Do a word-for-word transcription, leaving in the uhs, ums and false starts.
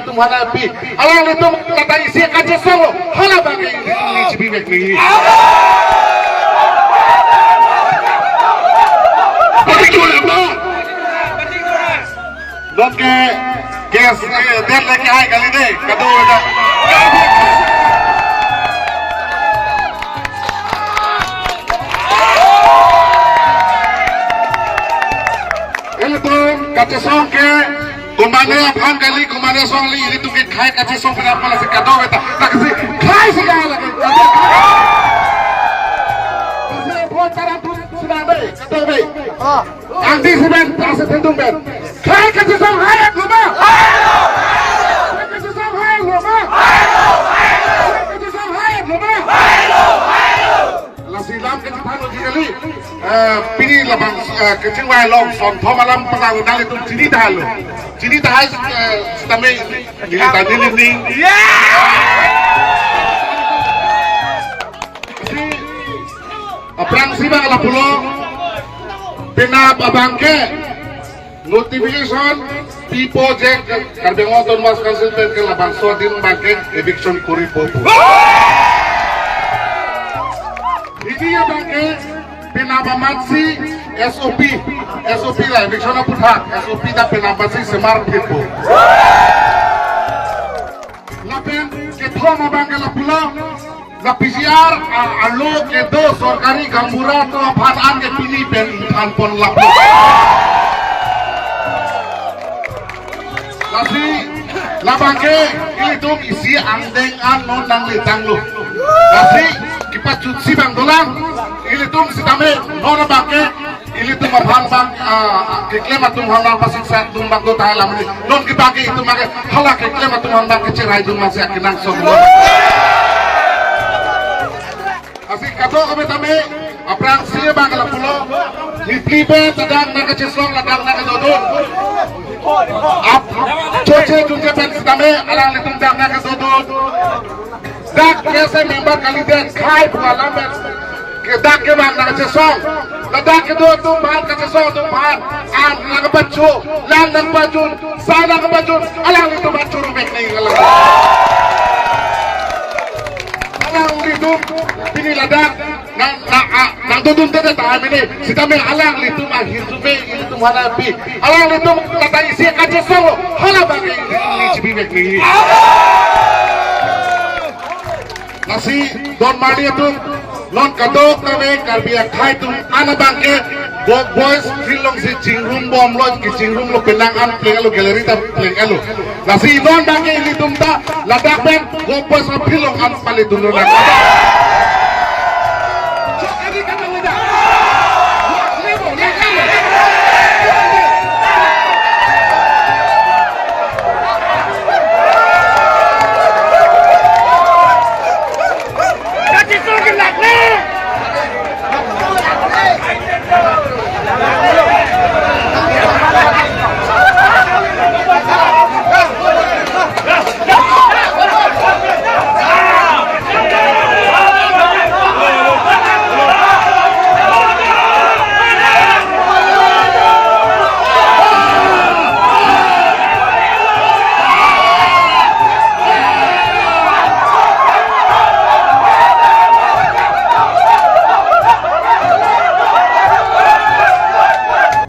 Tum hana pi. Alanglitum kata isi kachesong lo. Hala abangke ilitum ningjepi vek nangji. Patik dun apa? Nonke gas, eh, det leke hai kali de. Kado da. Ilitum kachesong ke, komane aphan kali, komane asong kali, ilitum ke khei kachesong pen aphan lasi kado beta, tak si khei si kali lagi. Kasi aphan taran tu sudah be, kado be. Angdi si ben, tak si tentung ben. Khei kachesong hai loma. Khei kachesong hai loma. Khei kachesong hai loma. Lasi lam kechethan uji kali. Eh, pini labang, eh, kechingvai along sonthom alam pasang nanglitum chini tahai lo. Chini tahai, eh, sitame neli ta neli ning. Lasi aphrangsi abang lapulo. Penap abangke notification pipo je Karbi Anglong Autonomous Council pen ke labangso adin abangke eviction koripo pu. Hini abangke penap amatsi S O P, S O P la eviction aputhak, S O P ta penap amatsi semar phitpo. Lapen kethom abangke lapulo, la P G R a-, arlo kedo sorkari gaonbura atum aphan an ke pini pen ingthan pon lapu. Lasi labangke ilitum isi angdeng an non nangletanglo. Lasi kepachutsi abang dolang, ilitum sitame non abangke ilitum aphan abang, ah, keklem atum aphan abang pasiksa atum abang do tahai lam ni. Non kepake itum abangke hala keklem atum aphan abang kecherai atum abang si akenangsot. Lasi kado kami tame, aphrangsi abang lapulo, neli pen dak nangkachesong, dak nangkadodun. Ap, choche chunche pen sitame, alanglitum dak nangkadodun. Dak ke se member kalidet khei pu alam pen. Ke dak ke abang nangchesong. Ladak kedo atum aphan, kachesong atum aphan. An nangpacho, lang nangpajun, sa nangpajun. Alanglitum aphan churu mek nangji alang. Alanglitum pini ladak nang, nang, ah, nangdodunde tahai mene. Sitame alanglitum ahirjume ilitum hana pi. Alanglitum kata isi kachesong lo. Hala abangke ilitum ningjepi mek nangji. Lasi don mari atum, non kadokave Karbi akhei atum an abangke Gok Boys field alongsi chingrum bomlo, kechingrum lo, penang an plenglo, gallery ta plenglo. Lasi non abangke ilitum ta ladak pen Gok Boys field along an pali dunlo nang.